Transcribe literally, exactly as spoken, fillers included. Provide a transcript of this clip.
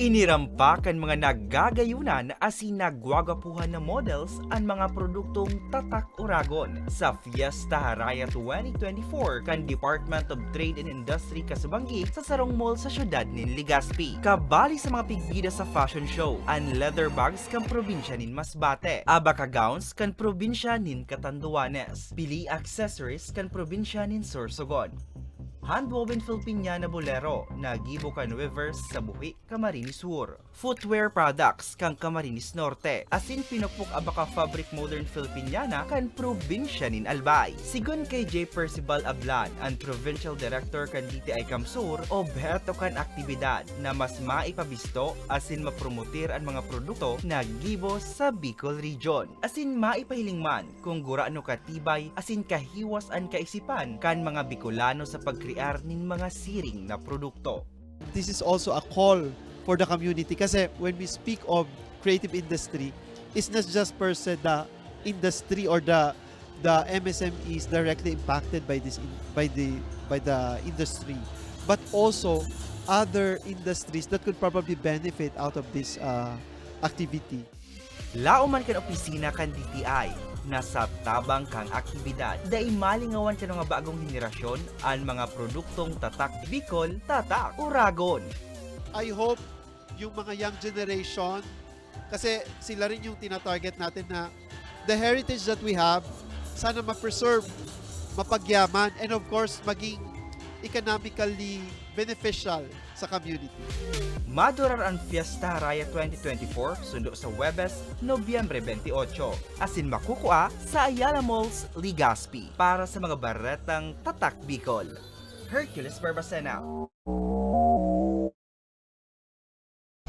Inirampa kan mga nagagayunan asin nagwagwapuhan na models an mga produktong Tatak Uragon sa Fiesta Haraya twenty twenty-four kan Department of Trade and Industry kasubanggi sa sarong mall sa siyudad nin Legazpi. Kabali sa mga pigbida sa fashion show, an leather bags kan probinsya nin Masbate, abaka gowns kan probinsya nin Catanduanes, pili accessories kan probinsya nin Sorsogon. Handwoven Filipiniana bolero na gibo kan weavers sa Buhi, Camarines Sur. Footwear products kan Camarines Norte, asin pinukpok abaka fabric modern Filipiniana kan probinsya nin Albay. Sigon kay J Percival Ablan, an Provincial Director kan D T I CamSur, obheto kan aktibidad na mas maipabisto asin mapromotir an mga produkto na gibo sa Bicol Region, asin maipahiling man kung gurano katibay asin kahiwas an kaisipan kan mga Bicolano sa pagkrear nin mga siring na produkto. This is also a call for the community kasi when we speak of creative industry, it's not just per se the industry or the the M S M Es directly impacted by this in, by the by the industry, but also other industries that could probably benefit out of this uh, activity. Laom man kan opisina kan D T I na sa tabang kan aktibidad, dai malingawan kan mga bagong henerasyon an mga produktong Tatak Bicol, Tatak Uragon. I hope yung mga young generation, kasi sila rin yung tinatarget natin na the heritage that we have, sana ma-preserve, mapagyaman, and of course, maging economically beneficial sa community. Madurar an Fiesta Haraya twenty twenty-four sundo sa Huwebes, Nobyembre twenty-eight, asin makukua sa Ayala Malls, Legazpi. Para sa mga baretang Tatak Bicol, Hercules Barbacena.